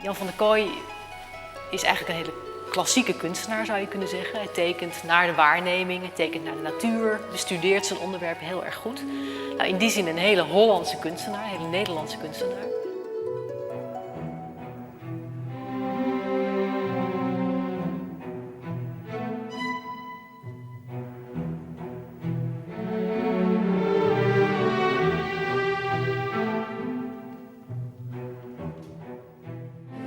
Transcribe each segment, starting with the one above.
Jan van der Kooi is eigenlijk een hele klassieke kunstenaar, zou je kunnen zeggen. Hij tekent naar de waarneming, hij tekent naar de natuur, bestudeert zijn onderwerp heel erg goed. Nou, in die zin een hele Hollandse kunstenaar, een hele Nederlandse kunstenaar.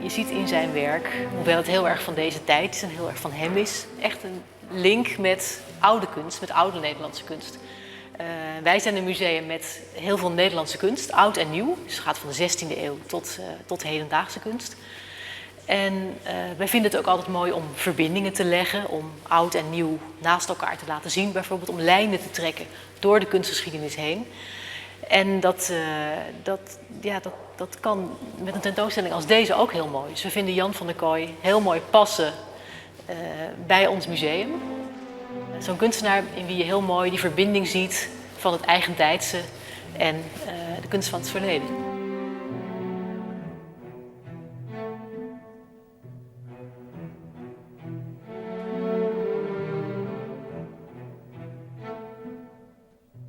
Je ziet in zijn werk, hoewel het heel erg van deze tijd is en heel erg van hem is, echt een link met oude kunst, met oude Nederlandse kunst. Wij zijn een museum met heel veel Nederlandse kunst, oud en nieuw. Dus het gaat van de 16e eeuw tot hedendaagse kunst. En wij vinden het ook altijd mooi om verbindingen te leggen, om oud en nieuw naast elkaar te laten zien. Bijvoorbeeld om lijnen te trekken door de kunstgeschiedenis heen. En dat kan met een tentoonstelling als deze ook heel mooi. Dus we vinden Jan van der Kooi heel mooi passen bij ons museum. Zo'n kunstenaar in wie je heel mooi die verbinding ziet van het eigentijdse en de kunst van het verleden.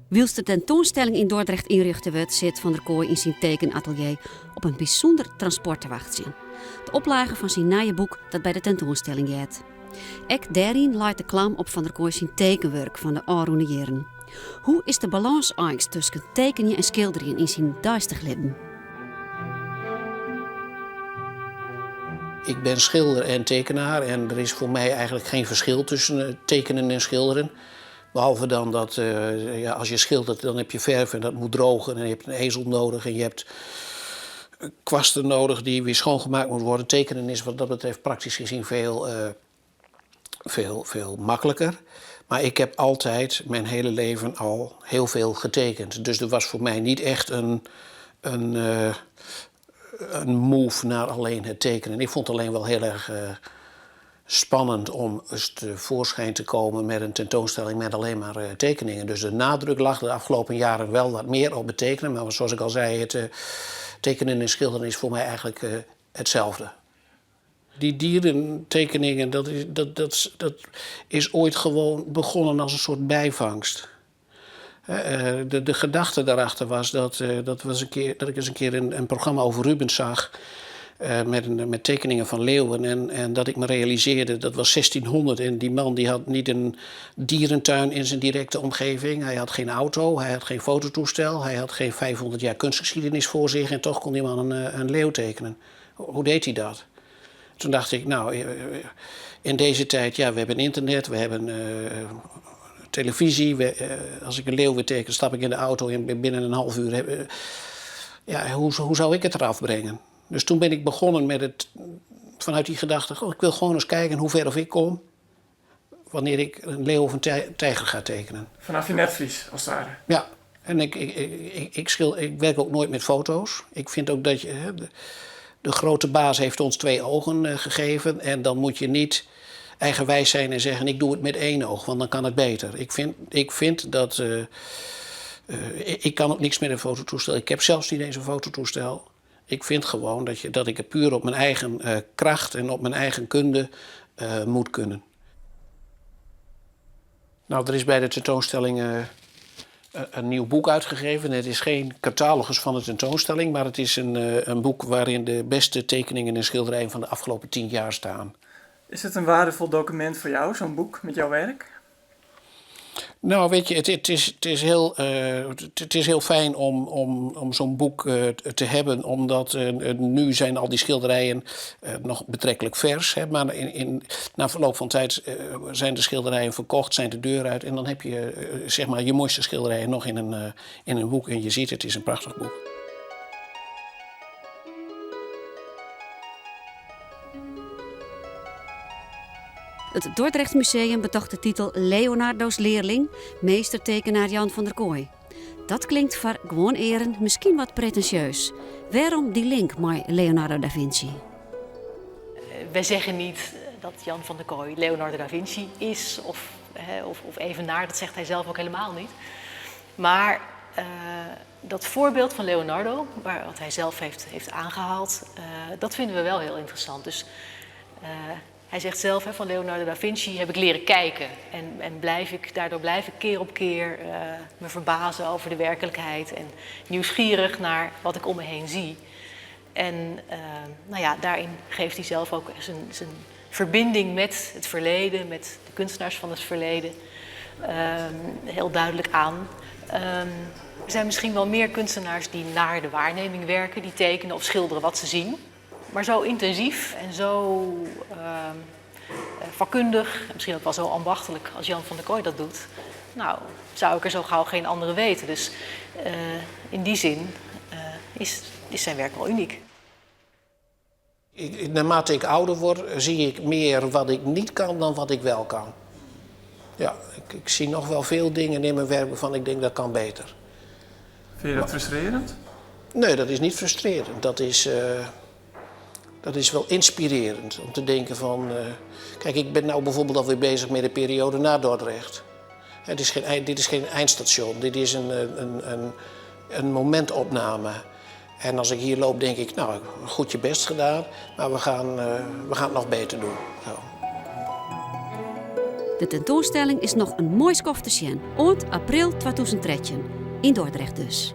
Wylst de tentoanstelling yn Dordrecht ynrjochte wurdt, sit Van der Kooi yn syn tekenatelier op in bysûnder transport te wachtsjen. De oplage fan syn nije boek dat by de tentoanstelling heart. Ek dêryn leit de klam op Van der Kooi syn tekenwurk fan de ôfrûne jierren. Hoe is de balâns eins tusken tekenjen en skilderjen yn syn deistich libben? Ik ben schilder en tekenaar en er is voor mij eigenlijk geen verschil tussen tekenen en schilderen. Behalve dan dat als je schildert, dan heb je verf en dat moet drogen. En je hebt een ezel nodig en je hebt kwasten nodig die weer schoongemaakt moeten worden. Tekenen is wat dat betreft praktisch gezien veel, veel makkelijker. Maar ik heb altijd mijn hele leven al heel veel getekend. Dus er was voor mij niet echt een move naar alleen het tekenen. Ik vond het alleen wel heel erg spannend om eens tevoorschijn te komen met een tentoonstelling met alleen maar tekeningen. Dus de nadruk lag de afgelopen jaren wel wat meer op het tekenen. Maar zoals ik al zei, het tekenen en schilderen is voor mij eigenlijk hetzelfde. Die dierentekeningen, dat is ooit gewoon begonnen als een soort bijvangst. De gedachte daarachter was dat, was een keer, dat ik eens een keer een programma over Rubens zag. Met tekeningen van leeuwen. En dat ik me realiseerde, dat was 1600. En die man die had niet een dierentuin in zijn directe omgeving. Hij had geen auto, hij had geen fototoestel. Hij had geen 500 jaar kunstgeschiedenis voor zich. En toch kon die man een leeuw tekenen. Hoe deed hij dat? Toen dacht ik, in deze tijd, we hebben internet, we hebben televisie. Als ik een leeuw wil tekenen, stap ik in de auto en binnen een half uur hoe zou ik het eraf brengen? Dus toen ben ik begonnen met het, vanuit die gedachte, goh, ik wil gewoon eens kijken hoe ver of ik kom wanneer ik een leeuw of een tijger ga tekenen. Vanaf je netvlies, als het ware? Ja, en ik werk ook nooit met foto's. Ik vind ook dat je, hè, de grote baas heeft ons 2 ogen gegeven en dan moet je niet eigenwijs zijn en zeggen ik doe het met 1 oog, want dan kan het beter. Ik vind, ik vind dat ik, ik kan ook niks met een fototoestel. Ik heb zelfs niet eens een fototoestel. Ik vind gewoon dat ik het puur op mijn eigen kracht en op mijn eigen kunde moet kunnen. Er is bij de tentoonstelling een nieuw boek uitgegeven. Het is geen catalogus van de tentoonstelling, maar het is een boek waarin de beste tekeningen en schilderijen van de afgelopen 10 jaar staan. Is het een waardevol document voor jou, zo'n boek met jouw werk? Het is heel fijn om zo'n boek te hebben, omdat nu zijn al die schilderijen nog betrekkelijk vers. Hè, maar na verloop van tijd zijn de schilderijen verkocht, zijn de deur uit. En dan heb je je mooiste schilderijen nog in een boek. En je ziet, het is een prachtig boek. Het Dordrecht Museum betocht de titel Leonardo's leerling, meestertekenaar Jan van der Kooi. Dat klinkt voor gewoon eren misschien wat pretentieus. Waarom die link met Leonardo da Vinci? Wij zeggen niet dat Jan van der Kooi Leonardo da Vinci is of evenaar, dat zegt hij zelf ook helemaal niet. Maar Dat voorbeeld van Leonardo, waar, wat hij zelf heeft, heeft aangehaald, dat vinden we wel heel interessant. Dus hij zegt zelf, hè, van Leonardo da Vinci heb ik leren kijken. En, en blijf ik, daardoor blijf ik keer op keer me verbazen over de werkelijkheid. En nieuwsgierig naar wat ik om me heen zie. En nou ja, daarin geeft hij zelf ook zijn, zijn verbinding met het verleden, met de kunstenaars van het verleden, heel duidelijk aan. Er zijn misschien wel meer kunstenaars die naar de waarneming werken, die tekenen of schilderen wat ze zien. Maar zo intensief en zo vakkundig, misschien ook wel zo ambachtelijk als Jan van der Kooi dat doet, nou, zou ik er zo gauw geen andere weten. Dus in die zin is, is zijn werk wel uniek. Ik, naarmate ik ouder word, zie ik meer wat ik niet kan dan wat ik wel kan. Ja, ik, ik zie nog wel veel dingen in mijn werk waarvan ik denk dat kan beter. Vind je dat frustrerend? Nee, dat is niet frustrerend. Dat is wel inspirerend om te denken van... Kijk, ik ben nou bijvoorbeeld alweer bezig met de periode na Dordrecht. Het is geen, dit is geen eindstation, dit is een momentopname. En als ik hier loop, denk ik, nou, goed je best gedaan, maar we gaan het nog beter doen. Zo. De tentoanstelling is noch in moai skoft te sjen, oant april 2013, yn Dordrecht dus.